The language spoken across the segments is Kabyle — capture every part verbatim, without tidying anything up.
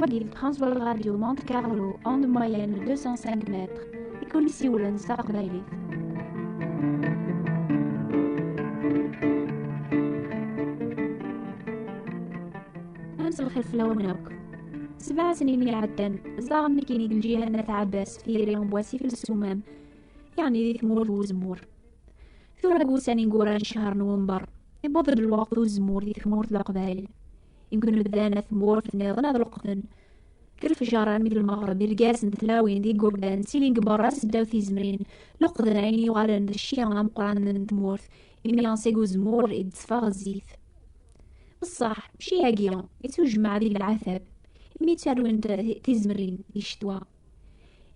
Wagi d Transworld Radio Monte Carlo, onde moyenne deux cent cinq mètres, i kun-isiwlen s taqbaylit. Amselxir fell-awen akk. Sebɛa snin i iɛeddan, ẓẓaɣen nekkini deg lǧiha n At Ɛebbas, tiri n wasif n Ssumam, yeɛni di tmurt n uzemmur. Tura deg wussan ineggura n ccher Nwenber, iwweḍ-d lweqt uzemmur di tmurt n Leqbayel. Imken bdan at tmurt nniḍen ad leqden. Kif lefjer armi d lmeɣreb, irgazen d tlawin d igerdan ttilin deg berra seddaw tizemrin, leqden ayen yuɣalen d cci ameqqran n tmurt, imi seg uzemmur i d-teffeɣ zzit. Ṣṣeḥ, cci-agi yettujmaɛ deg leɛtab, imi ttarwint tizemrin di ccetwa.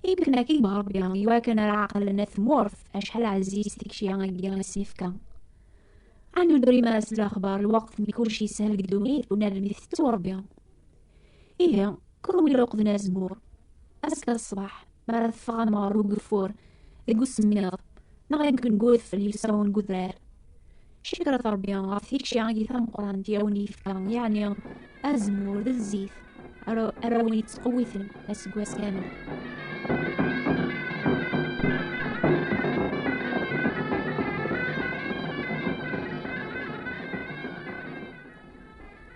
Imken akka i yebɣa Rebbi, iwakken ara ɛeqlen at tmurt acḥal ɛziz tikci-agi i s-yefka. Ɛni ur d-turim ara s lexbar lweqt mi kullec yeshel deg ddunit, unadem itettu Rebbi? Ihi, kunwi leqden azemmur. Azekka ṣṣbeḥ, mi ara teffɣem ɣer ugeffur, deg usemmiḍ, neɣ imken deg udfel yusawen deg udrar. Cekret Rebbi ɣef tikci-agi tameqqrant i awen-yefka, yeɛni azemmur d zzit, ara, ara wen-yettqewwiten aseggas kamel.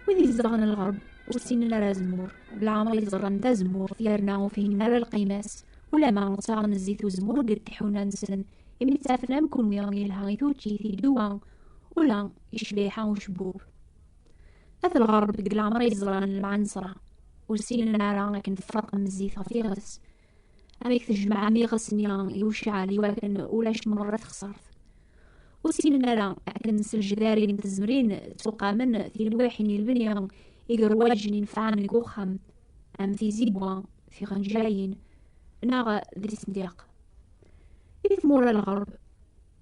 Wid izedɣen lɣerb ur ssinen ara azemmur, leɛmer i ẓran d azemmur, yerna ur fhimen ara lqima-s, ulamma ttaɣen zzit uzemmur deg tiḥuna-nsen, imi ttafen am kunwi yelha i tuččit, i ddwa, ula i ccbiḥa ucebbub. At lɣerb deg leɛmer i ẓran lmeɛneṣra, ur ssinen ara akken tefreqem zzit ɣef iɣes, amek tejmaɛem iɣes-nni i ucɛal iwakken ulac merra texṣert. Ur ssinen ara akken s lejdar-in tezmrin ttuqamen tilwiḥin i lebni igerwaǧen inefɛen deg uxxam, am tizibwa, tiɣenjayin, neɣ d lesendiq. Di tmura n lɣerb,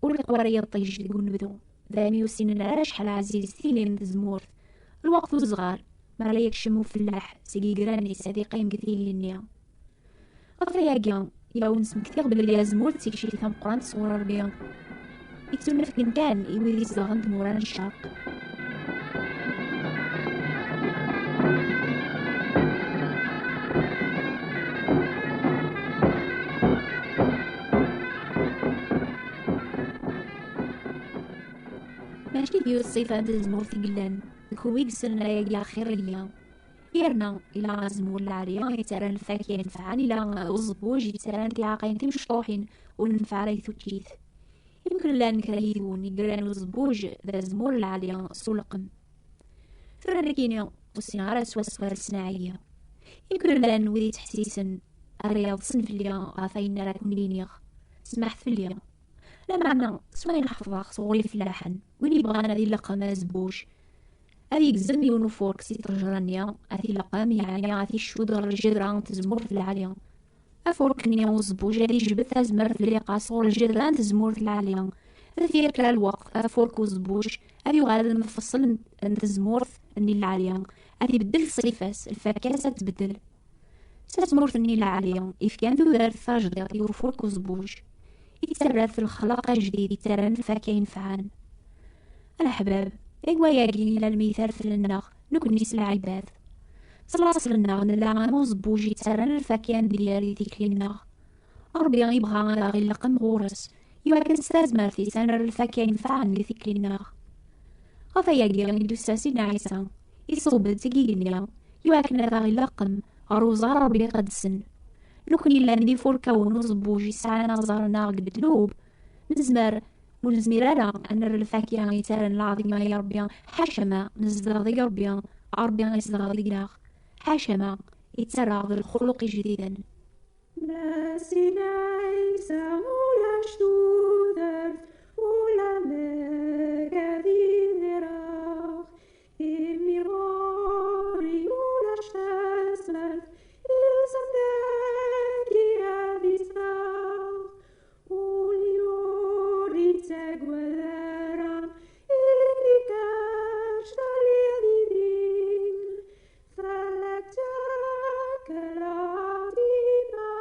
ur iqwa ara yiṭij deg unebdu, d ayen ur ssinen ara acḥal ɛziz tili n tezmurt. Lweqt uzɣar, mi ara yekcem ufellaḥ seg yigran-is ad iqqim deg tili-nni. Ɣef wayagi, yella wen-smektiɣ belli azemmur d tikci tameqqrant sɣur Rebbi, ittunefken kan i wid izedɣen tmura n ccerq. Mačči d yiwet ṣṣifa n tezmurt i yellan, d kunwi i yessnen ayagi axir-nni. Yerna, ila azemmur lɛali yettarran lfakya inefɛen, ila uẓebbuj yettarran tiɛaqayin timecṭuḥin ur nenfeɛ ara i tuččit. Imken llan kra yid-wen i yerran uẓebbuj d azemmur lɛali s uleqqem. Tura nekkini ur ssineɣ ara swaswa leṣnaɛ-agi. Imken llan wid yettḥessisen ara yeḍsen fell-i ɣef ayen ara ken-iniɣ. Smaḥet fell-i. Lameɛna, s wayen ḥefḍeɣ sɣur ifellaḥen, win yebɣan ad ileqqem azebbuj, ad yegzem yiwen ufurk si ṭṭejra-nni, ad t-ileqqem, yeɛni ad t-icudd ɣer lǧedra n tezmurt lɛali. Afurk-nni n uzebbuj ad yejbed tazmert n liqa sɣur lǧedra n tezmurt lɛali. Deffir kra lweqt, afurk n uzebbuj ad yuɣal d lmefṣel n, n tezmurt-nni lɛali, ad ibeddel ṣṣifa-s, lfakya-s ad tbeddel. S tazmurt-nni lɛali, ifkan tudert tajdiṭ i ufurk uzebbuj, ittarra-t lexlaq ajdid ittarran lfakya inefɛen. A leḥbab, deg wayagi yella lmital fell-nneɣ, nekkni s lɛibad. S laṣel-nneɣ nella am uẓebbuj ittarran lfakya n ddyar di tikli-nneɣ. Ṛebbi yebɣa ad aɣ-ileqqem ɣur-s, iwakken s tazmert-is ad nerr lfakya inefɛen di tikli-nneɣ. Ɣef wayagi i d-tusa Sidna Ɛisa, iṣewweb-d seg igenni, iwakken ad aɣ-ileqqem ɣer uẓar Ṛebbi iqedsen. Nekkni llan d ifurkawen uẓebbuj yesɛan aẓar-nneɣ deg ddnub, nezmer, ur nezmir ara ad nerr lfakya ittarran lɛaḍima i Ṛebbi, ḥaca ma nezdeɣ deg Ṛebbi, Ṛebbi izdeɣ deg-neɣ, ḥaca ma ittarra-ɣ d lxuluq ijdiden. Masinɛisa ulac tudert, ulamek ad idireɣ, imi ɣur-i ulac tazmert, ilzem dagi ad izdeɣ. Ul ur ittagad ara, imi kac taliḍ idin, fell-ak ttakkaleɣ dima,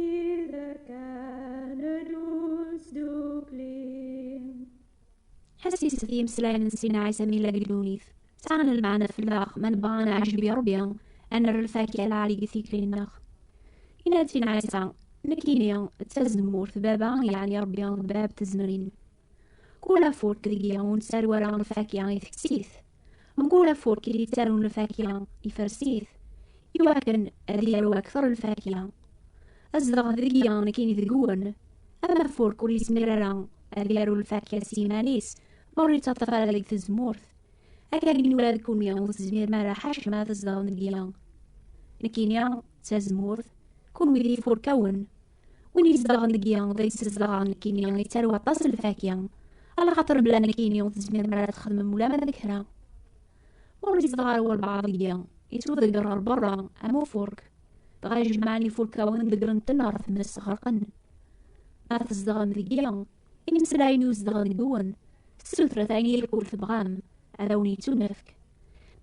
iderkan ad ur sdukli. Ḥesset i yimeslayen n Sidna Ɛisa mi yella deg ddunit. Sɛan lmeɛna fell-aɣ ma nebɣa ad neɛjeb i Ṛebbi, Ad nerr lfakya lɛali deg tikli-nneɣ. Inna-d Tin Ɛisa: Nekkini d tazemmurt, baba, yeɛni Ṛebbi, d bab tezmrin. Kul afurk deg-i ur nettaru ara lfakya, itekk-it. Mkul afurk i d-yettarun lfakya, ifres-it, iwakken ad yaru akteṛ lfakya. Azdeɣ deg-i nekkini deg-wen. Am afurk ur yezmir ara ad yaru lfakya s yiman-is, ma ur yettaṭṭaf ara deg tzemmurt, akka akken ula d kunwi ur tezmirem ara ḥaca ma tzedɣem deg-i. Nekkini d tazemmurt, kunwi d yifurkawen. Win izedɣen deg-i, d ayen ssezdaɣeɣ nekkini, yettaru aṭas n lfakya. Ala xaṭer bla nekkini ur tezmirem ara ad txedmem ula ma d kra. Ma ur izedɣ ara walbeɛḍ deg-i, yettwaḍegger ɣer berra am ufurk. Dɣa jemɛen ifurkawen, ḍeggren-ten ɣer tmes, ɣerqen. Ma tzedɣem deg-i, imeslayen ur zedɣen deg-wen, sutret ayen i lkul tebɣam, ad awen-yettunefk.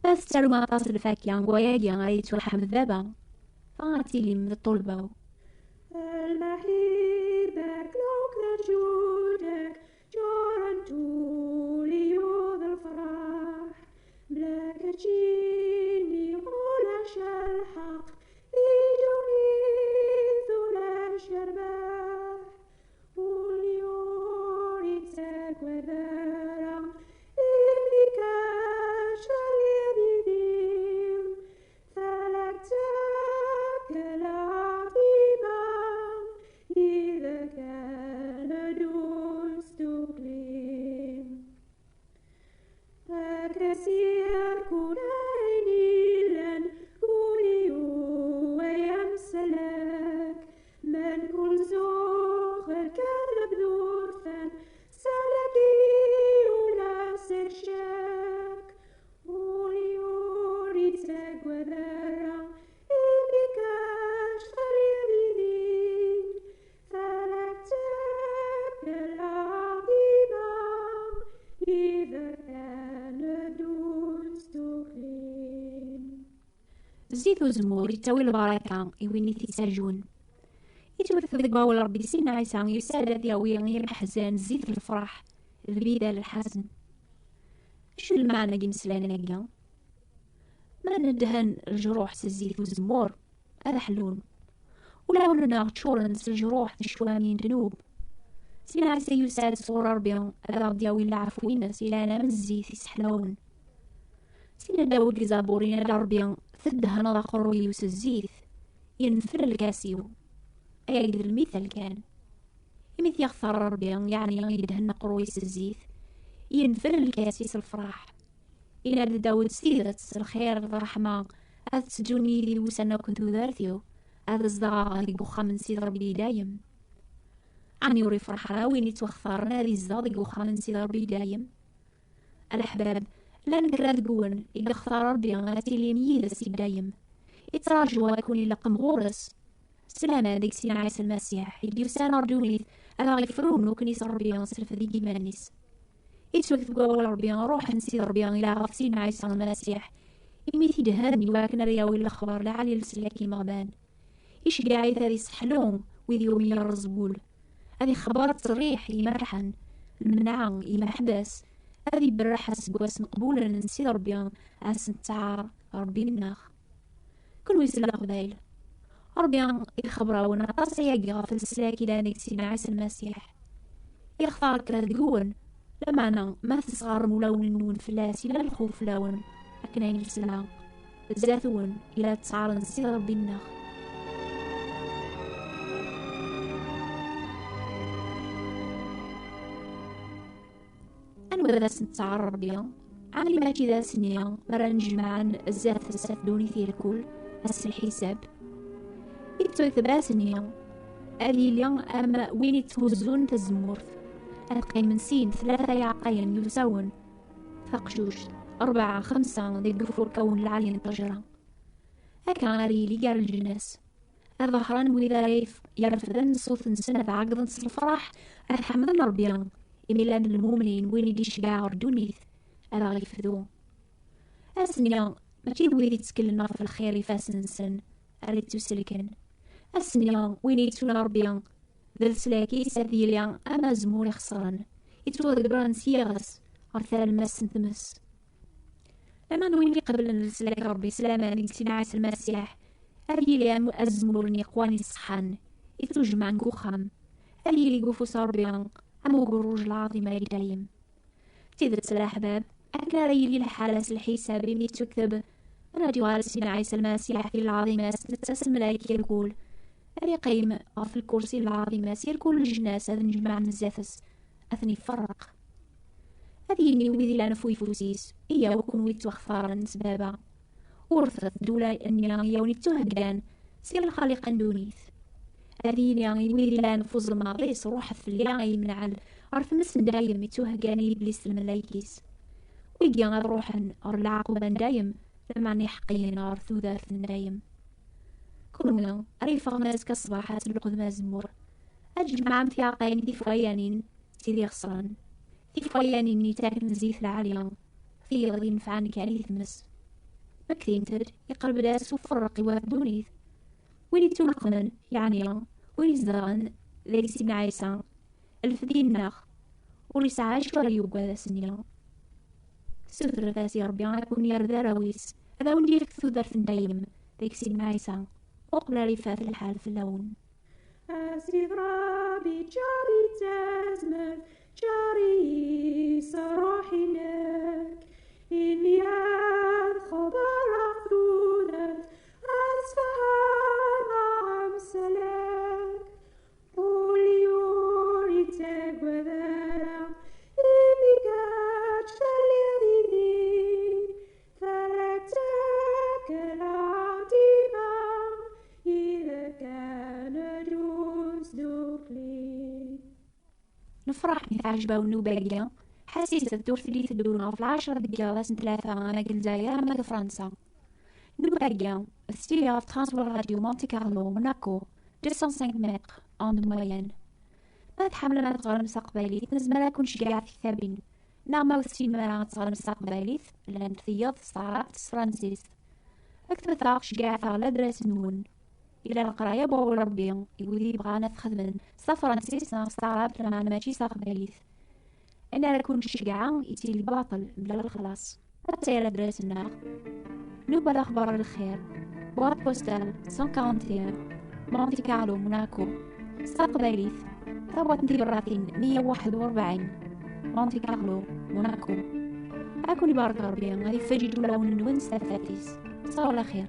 Ma tettarum aṭas n lfakya, deg wayagi ara yettwaḥmed baba, dɣa ad tilim d ṭṭulba-w. Lmaḥibak lukna ǧudak ǧurent ul-iw d lefraḥ. Bla keččini ulac lḥeqq di ddunit, ulac rrbeḥ. Ul-iw ur ittagad ara, imi kac terriḍ yid-i. Talaktak lɛaḍima, yid-k ad neddu s tukli. Ad k-asiɣ kul ayen illan, kul-iw ay amsalak, man kul zuxx lkadeb d urfan, salak-i ula s ccak. Ul-iw ur ittagad ara, imi kac terriḍ yid-i. Talaktak lɛaḍima, yid-k ad neddu s tukli. Zzit uzemmur yettawi lbaraka i win i t-ittajun. Yettwet deg wawal Ṛebbi, Sidna Ɛisa yusa-d ad yawi i imeḥzan zzit n lefraḥ d bidal lḥazen. Acu d lmeɛna n yimeslayen-agi? Ma nedhen lejruḥ s zzit uzemmur, ad ḥlun. Ulawen-nneɣ ččuren s lejruḥ d ccwami n ddnub. Sidna Ɛisa yusa-d sɣur Ṛebbi ad aɣ-d-yawi leɛfu-ines, yellan am zzit iseḥlawen. Sidna Dawed deg Zabur yenna-d Ṛebbi: Teddehneḍ aqerruy-iw s zzit, yenfel lkas-iw. Ayagi d lmital kan. Imi t-yextar Ṛebbi, yeɛni yedhen aqerruy s zzit, yenfel lkas-is lefraḥ. Yenna-d Dawed: S tidet, s lxir d ṛṛeḥma ad tteddun yid-i wussan akk n tudert-iw, ad zedɣeɣ deg uxxam n Sidi Ṛebbi i dayem. Ɛni ur ifreḥ ara win ittwaxtaren ad izdeɣ deg uxxam n Sidi Ṛebbi i dayem? A leḥbab, llan kra deg-wen i yextar Ṛebbi ad tilim yid-s i dayem. Ittraǧu ad ken-ileqqem ɣur-s. S laman deg Sidna Ɛisa Lmasiḥ i d-yusan ɣer ddunit, ad aɣ-ifrun nekkni s Ṛebbi s lefdi n yiman-is. Ittwet deg wawal Ṛebbi, Ṛuḥ n Sidi Ṛebbi ila ɣef Sidna Ɛisa Lmasiḥ, imi t-idhen iwakken ara yawi lexbar lɛali n leslak imeɣban. Iceggeɛ-it ad iseḥlu wid iwumi yerreẓ wul, ad ixebber ttṣerriḥ i imerḥen, lmenɛa i imeḥbas, ad iberreḥ aseggas meqbulen n Sidi Ṛebbi, ad s-nettaɛer Ṛebbi-nneɣ. Kenwi s Leqbayel, Ṛebbi ixebber-awen aṭas ayagi ɣef leslak ilan deg Sidna Ɛisa Lmasiḥ. Ixtar kra deg-wen, lameɛna ma tesɣarem ulawen-nwen fell-as, ila lxuf fell-awen, akken ayen nesla, zdat-wen ila ttɛaren Sidi Ṛebbi-nneɣ. Anwa d ass n ttɛar Ṛebbi? Ɛni mačči d ass-nni mi ara nnejmaɛen zdat-s at ddunit irkul, ass n lḥisab? Ittukteb ass-nni ad yili am win itthuzzun tazemmurt, ad qqimen sin, tlata iɛeqqayen yusawen, taqcuct, ṛebɛa, xemsa deg ifurkawen lɛali n ṭṭejra. Akka ara yili gar lǧennas. Ad ḍehren wid ara yef-, yerfden ṣṣut-nsen, ad ɛeggḍen s lefraḥ, ad ḥemden Ṛebbi, imi llan lmumnin, win i d-iceggeɛ ɣer ddunit, ad aɣ-yefdu. Ass-nni, mačči d wid itteklen ɣef lxir ifassen-nsen ara yettuselken. Ass-nni, win yettun Ṛebbi d leslak-is ad yili am azemmur ixeṣren, ittwaḍeggren s yiɣes ɣer talemmast n tmes. Laman win iqeblen leslak Ṛebbi s laman deg Sidna Ɛisa Lmasiḥ, ad yili am azemmur n yiqwan iṣeḥḥan i tujmaɛen deg uxxam, ad yili deg ufus Ṛebbi am ugerruj lɛaḍima i dayem. D tidet, leḥbab, akken ara yili lḥal ass lḥisab imi ittukteb: "Ad yuɣal Sidna Ɛisa Lmasiḥ di lɛaḍima-s, netta s lmalayek irkul. Ad iqqim ɣef lkursi n lɛaḍima-s, irkul leǧnas ad nǧemɛen zdat-s, ad ten-iferreq." Ad yini wid ilan ɣef uyeffus-is: "Iyyaw, kunwi ttwaxtaren s Baba, urfet ddula-nni i awen-ittuheggan si lxaliqa n ddunit." Ad yini i wid ilan ɣef uzelmaḍ-is: "Ruḥet fell-i ay imneɛl, ɣer tmes n dayem ittuheggan i Iblis d lmalayek-is." Wigi ad ruḥen ɣer lɛaquba n dayem, lameɛna iḥeqqiyen ɣer tudert n dayem. Kunwi ara yeffɣen azekka ṣṣbeḥ ad tleqdem azemmur, ad tjemɛem tiɛeqqayin tifɣayanin d tid ixeṣren, tifɣayanin yettaken zzit lɛali, tiyeḍ yenfɛen kan i tmes. Ma ktint-d, iqerreb-d ass uferreq i wat ddunit. Win ittuleqmen, yeɛni win izedɣen deg Sidna Ɛisa, lfed-inneɣ, ur yesɛi acu ara yuggad ass-nni. Sutret-as i Ṛebbi ad ken-yerr d arraw-is, ad awen-d-yefk tudert n dayem deg Sidna Ɛisa, uqbel ara ifat lḥal fell-awen. A Sidi Ṛebbi, ǧǧer-iyi d tazmert, ǧǧer-iyi s ṛṛuḥ-inek, imi ad xeḍreɣ tudert, ad sfehmeɣ amsalak. Ul-iw ur ittagad ara, imi kečč telliḍ yid-i, tala ttakkleɣ dima, yid-k ad neddu s ddukkli. Nefreḥ mi teɛjeb-awen nnuba-agi. Ḥassiset ur telli teddun ɣef lɛecṛa deg yiḍ ass n tlata ama deg Lezzayer ama deg Fransa. Nnuba-agi tettili ɣef Transworld Radio Monte Carlo, Monaco, deux cent cinq mètres, onde moyenne. Ma tḥemmlem ad teɣrem s taqbaylit, nezmer ad ken-ceggɛeɣ tiktabin. Neɣ ma ur tessinem ara ad teɣrem s taqbaylit, llant tiyaḍ s taɛrabt s tefransist. Ktbet-aɣ, ceggɛet-aɣ ladres-nwen. Ila leqraya n wawal Ṛebbi i wid yebɣan ad t-xedmen s tefransist neɣ s taɛrabt, lameɛna mačči s taqbaylit. Ayen ara ken-nceggɛeɣ yettili baṭel mebla lexlaṣ. Attaya ladres-nneɣ: Nnuba Lexbar Lxir, boîte postale cent quarante et un, Monte Carlo, Monaco. S taqbaylit, tabwaṭ n tibratin meyya u waḥed u rebɛin, Monte Carlo, Monaco. Ad ken-ibarek Ṛebbi, ad ifeǧǧeǧ ulawen-nwen s tafat-is. Ttawel axir.